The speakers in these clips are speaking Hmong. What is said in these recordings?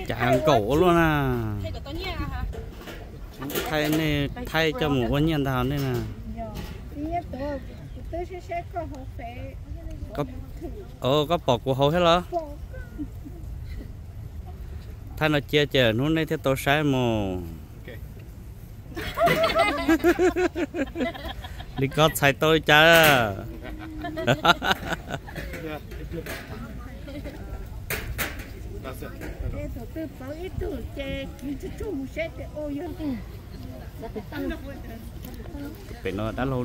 Cas nkaum ua luaj na. Thaij nej thaij coj mus ua nyiaj ntag nej na. Koj pom kuv hauv thiab los? Thaij no cia ces hnub nej thiaj tau saib mus. Li koj txhais tau li cas? Pem no dab laug,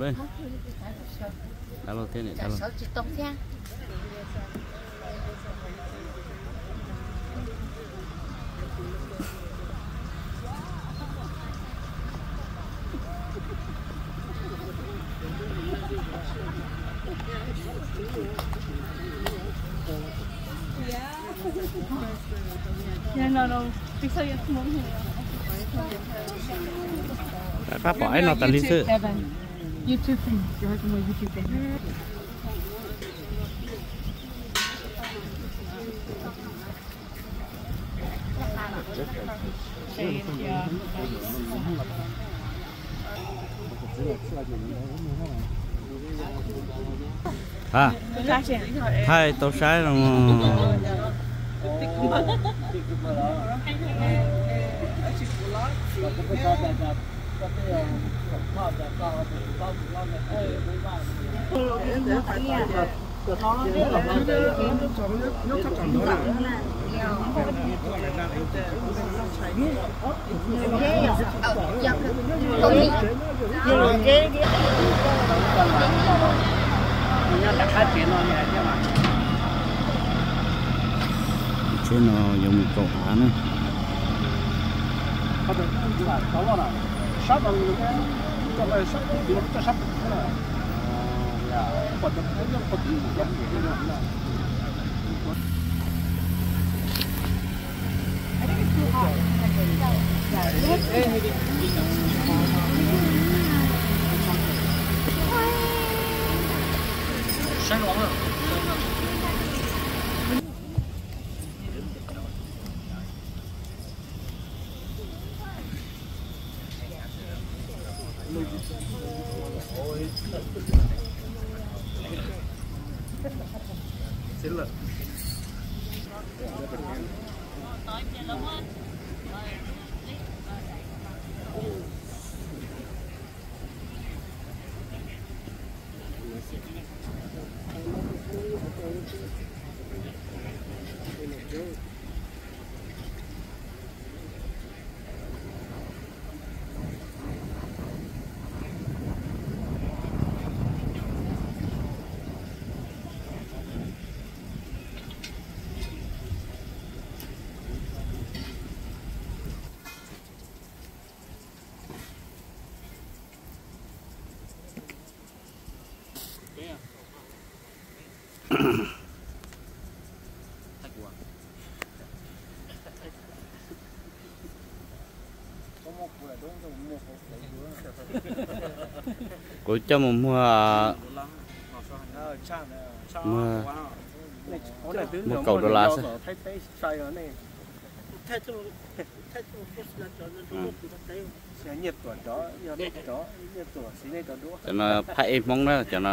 dab laug thiab niam dab laug. Pab pom ib no tas li xwb. Ha, thaij tau saib no. Tsheb no yuav mus kaum av na. Kuv coj mus muag, muag, muag kaum dollar xwb. Cov no phaj ej Hmoob na cov no.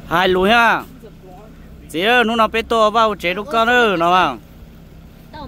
Hais lus thiab. Txiv, hnub no peb tuaj ua vaj ua tsev rau koj na no mas. Tau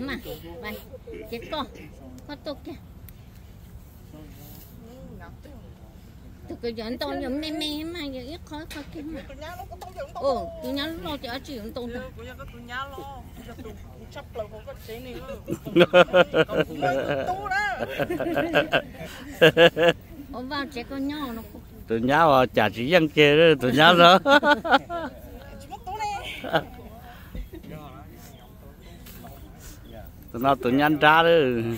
mas, ces koj, koj tuaj kiag. Tus kws yog ntoo yog me me mas yog ib qho ib qho kiag mas. Tus nyab loj ces dab tsi yuav ntoo ntag. Ua vaj tsev koj nyob no. Tus nyab uas cas tsis yeej kiag tus nyab no. Tus no tus nyab nrab lawm.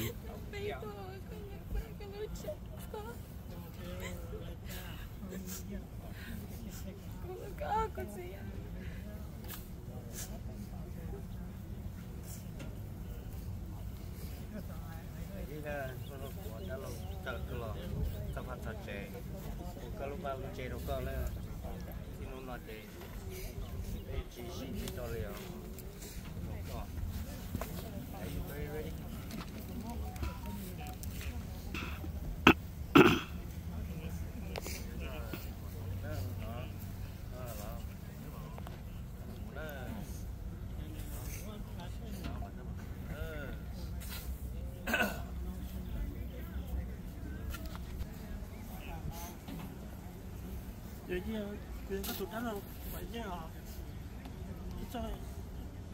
Tus dab laug,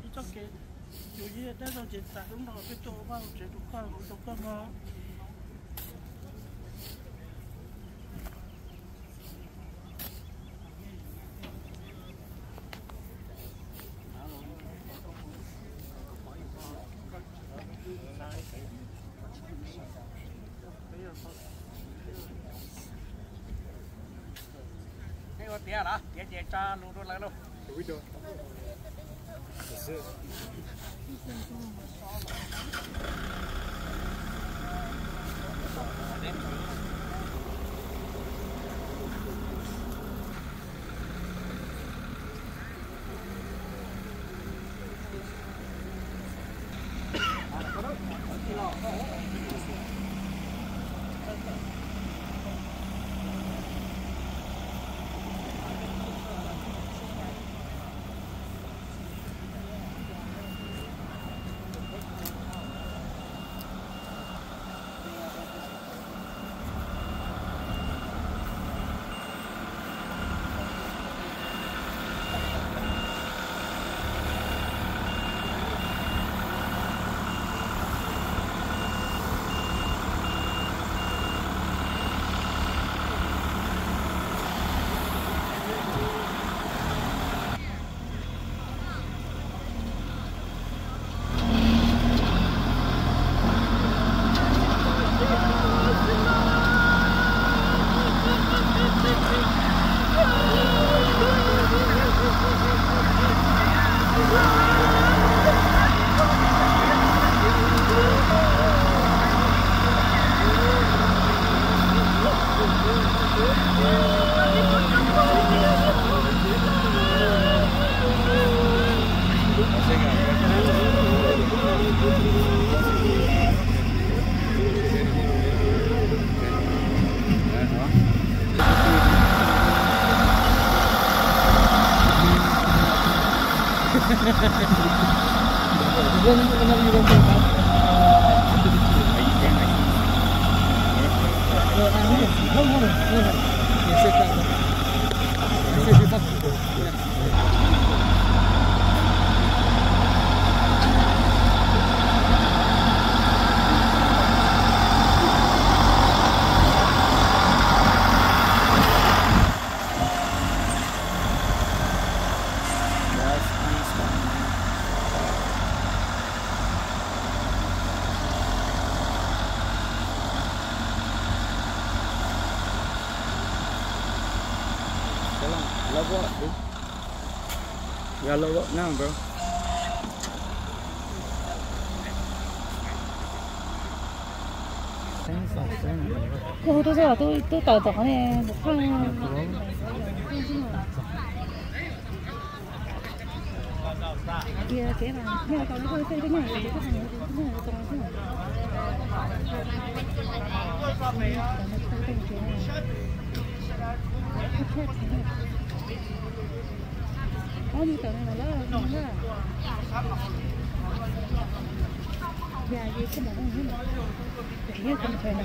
ib txoj kev, tus dab laug ces tas lub no peb tuaj ua vaj ua tsev rau koj, rau koj mog. Ua tiav los tiav ces tso lus rau lawv lauj. Log out, dude. You gotta log out now, bro. Kuv hu tub txib los tub tawm tom qhov ne, tus phaj. Tias kev mas nyob tau lub hauj tej, nyob tau lub hauj tej. Ob mus tawm no lawm, yog yus tsis mam no, yus tsis kom ntshai no.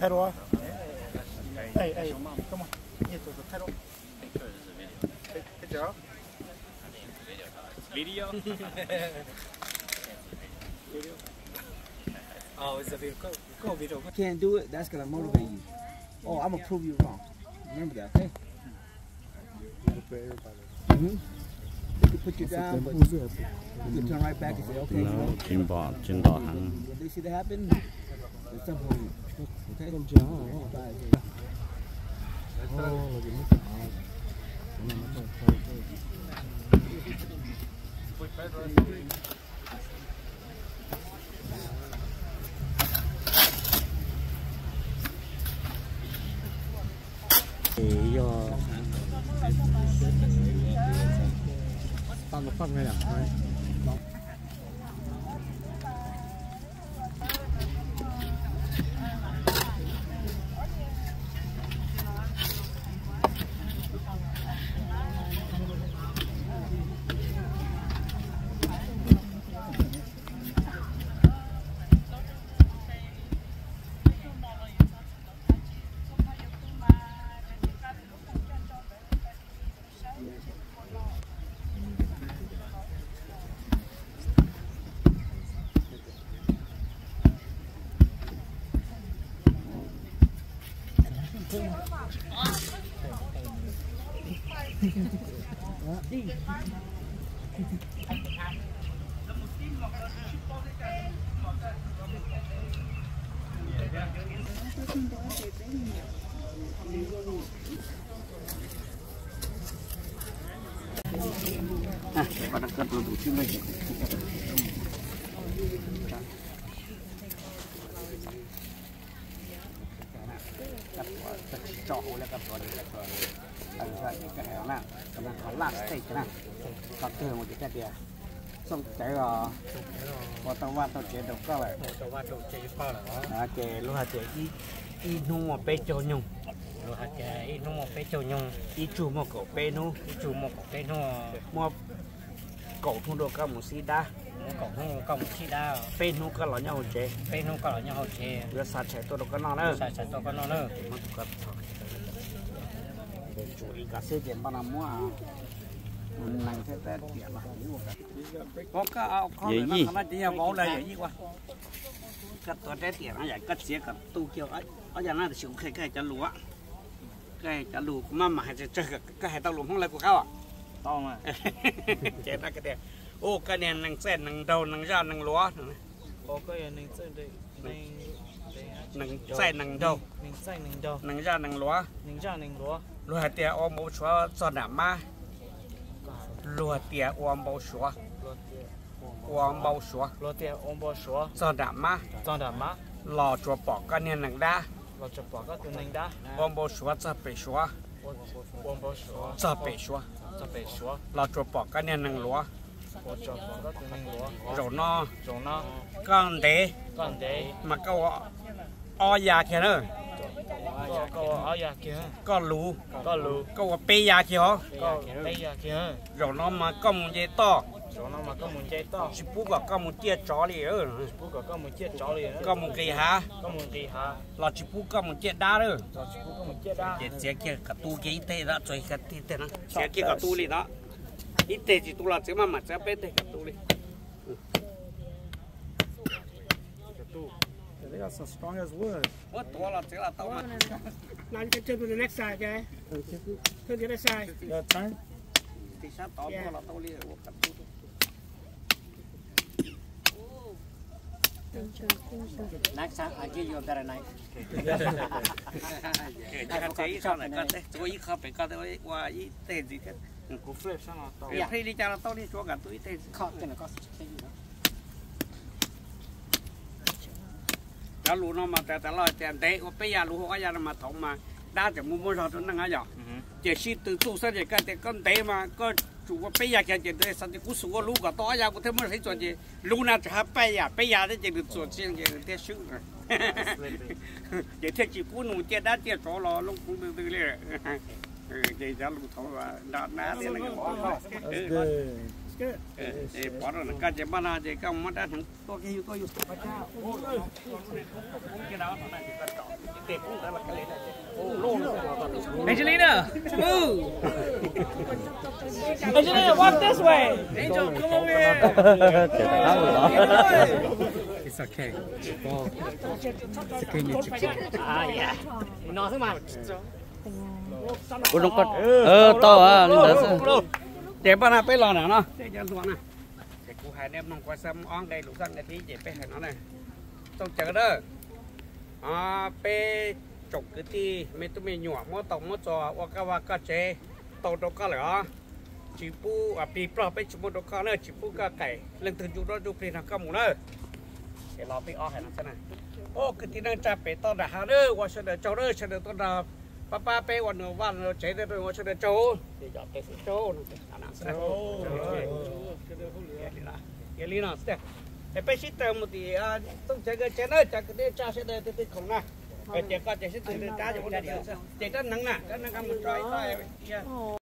Title, uh, hey, hey, come on. You need to the title. Pic-, picture, huh? Video? Video? Oh, it's a video. Cool, cool video. Can't do it, that's gonna motivate you. Oh, I'm gonna prove you wrong. Remember that, okay? Mm-hmm. They can put you down, but you can turn right back and say, okay, you know, tsis nto heev. When they see that happen, it's time for you. Okay? Yog tau nws poj nws yom. Koj tsis tso hauv lawm, koj tuav li koj tso li. Koj hais na, koj laj stage na, koj kawg mus ces koj tias Tau cawv os, ua tau vaj tau tsev rau koj lawm. Ces luag hais tias ib hnub muaj peb caug nyoog, ib hnub muaj peb caug nyoog, ib tsug muaj kaum peb hnub, ib tsug muaj kaum peb hnub, muab kaum hnub rau koj mus sib dab, kaum hnub koj mus sib dab, peb hnub koj los nyob hauv tsev, peb hnub koj los nyob hauv tsev, yuav xa tshais tuaj rau koj noj na, xa tshais tuaj koj noj na. Tsum li koj xwb ces npaj no muab nees thiab tab tiam los. Yawm yij, koj tuav rab tiam no yom, koj txiav kom tu kiag ob yam no tiam sis kuv qhia koj cov lus, koj cov lus kuv maj mam hais tsawg tsawg, koj hais tau lus Hmoob lawv kuv qab os. Ces koj tias, ua koj niag nees txaij nees nraug nees zaj nees luav. Nees txaij nees nraug, nees zaj nees luav. Luag hais tias ua npau suav txog nram mab. Luag tias ua npau suav, ua npau suav txog nram mab, los tsuas pom koj niag nees dab. Ua npau suav txog pem suav, txog pem suav, los tsuas pom koj niag nees luav. Zaum no koj ntev mas koj ua ob ya kiag na. Koj luv, koj ua peb ya kiag os. Zaum no mas koj mus nce toj, tsis pub kom koj mus ciaj tsov li. Koj mus nqis hav los tsis pub koj mus ciaj dab lawm. Ces txiav kiag kom tu kiag ib teg, txiav kiag kom tu li ntawd. Ib teg tsis tu los txiav maj mam txiav peb teg kom tu li. Muab tuav los txiav los tau mas. Tim sab tod tuaj los tau li. Txiav ib qho ntawm koj teb, txiav ib qho pem koj teb, ua ib teg ntxiv thiab. Kuv plig li cas los tau li, tsuav kom tu ib teg ntxiv. Cov lus no mas tas tas los tias ntev ua peb ya, lus hu ob ya no mas thaum mas dab tseem muaj muaj zog rau neej na yom. Ces sib tw txuj xwb ces koj tias koj ntev mas koj tsum ua peb ya kiag ces xav tias kuv xum ua lub kom tau ob ya kuv thiaj muaj siv txuas ces lub no tseem hab peb ya, peb ya thiab ces nws txuas tsis yeej ces nws thiaj swb. Ces thiaj tsis pub nws ciaj dab ciaj tsov los lub kub twg twg li. Ces cov lus thaum nrog dab thiab neeg pov rau koj ces npaj no ces koj muab dab hneev tuaj kiag yug tuaj yug. Angelina! Move! Angelina, walk this way! Angel, come over here! It's okay. It's okay, Mitsuko. Ah, yeah. No xwb mas. Ua zoo koj tau li ntawd xwb. Ces npaj no peb los na no. Ces kuv hais nej mloog kuv xav ob nqe lus xab nqe thib ces peb hais no na. Txooj cawv na, peb tsoom kwv tij me tub me nyuam muab tau muab txo ua koj vaj koj tsev tau rau koj lawm os. Tsis pub plig plog peb tsis muab rau koj na, tsis pub koj qaim leej twg ntsuj duab ntsuj plig nrog koj mus na. Es los peb ob hais no xwb na. Ua kwv tij neej tsa pem toj nram hav na, ua sawv daws tsaug na, sawv daws tuaj nrog pab pab peb ua nws vaj nws tsev, ua sawv daws tsaug. Yog li no, es peb sib tawm mus tim Txooj Cawv nkawd tsev na, cov kwv tij neej tsa sawv daws tig tig khoom na. Ces koj ces sib tw rab, ces rab hneev na, rab hneev koj mus tso ib tog.